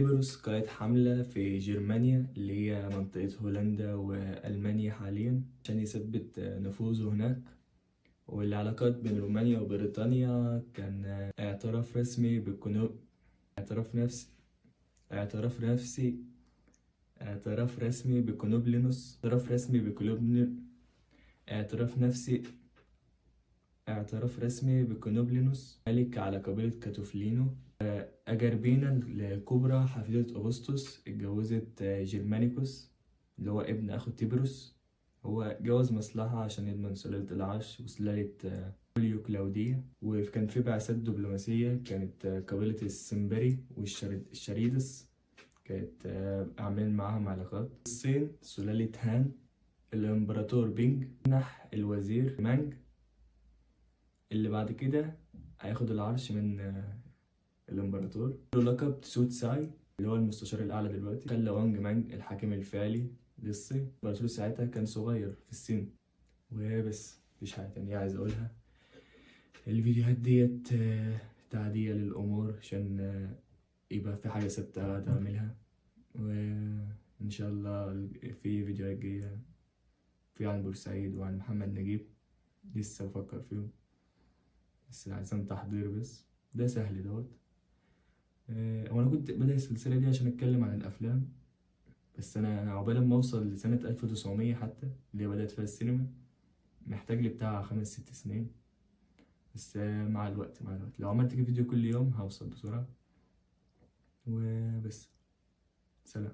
تيبروس قائد حملة في جرمانيا اللي هي منطقة هولندا وألمانيا حاليا عشان يثبت نفوذه هناك. والعلاقات بين رومانيا وبريطانيا كان اعتراف رسمي بالكونو اعتراف نفسي اعتراف نفسي اعتراف رسمي بكونوبلينوس اعتراف رسمي بكولوبن اعتراف نفسي اعتراف رسمي بكونوبلينوس ملك على قبيلة كاتوفلينو. أجربينا الكبرى حفيدة أغسطس اتجوزت جرمانيكوس اللي هو ابن أخو تيبروس. هو جوز مصلحة عشان يضمن سلالة العرش وسلالة يوليو كلاودية. وكان في بعثات دبلوماسية، كانت قبيلة السمبري والشريدس كانت عاملين معاهم علاقات. الصين سلالة هان، الإمبراطور بينج منح الوزير مانج اللي بعد كده هياخد العرش من الإمبراطور له لقب تسو تساي اللي هو المستشار الأعلى دلوقتي. خلى وانج مانج الحاكم الفعلي للصين. الإمبراطور ساعتها كان صغير في السن. وبس، مفيش حاجة تانية عايز أقولها. الفيديوهات ديت تعدية للأمور عشان يبقى في حاجة ثابتة أعملها. وإن شاء الله في فيديوهات جاية في عن بورسعيد وعن محمد نجيب، لسه بفكر فيهم بس عايزين تحضير، بس ده سهل دوت. هو انا كنت بدأ السلسلة دي عشان اتكلم عن الافلام، بس انا عقبال ما اوصل لسنة 1900 حتى اللي هي بدأت فيها السينما محتاج لي بتاع 5 6 سنين. بس مع الوقت، مع الوقت لو عملت فيديو كل يوم هوصل بسرعة. وبس، سلام.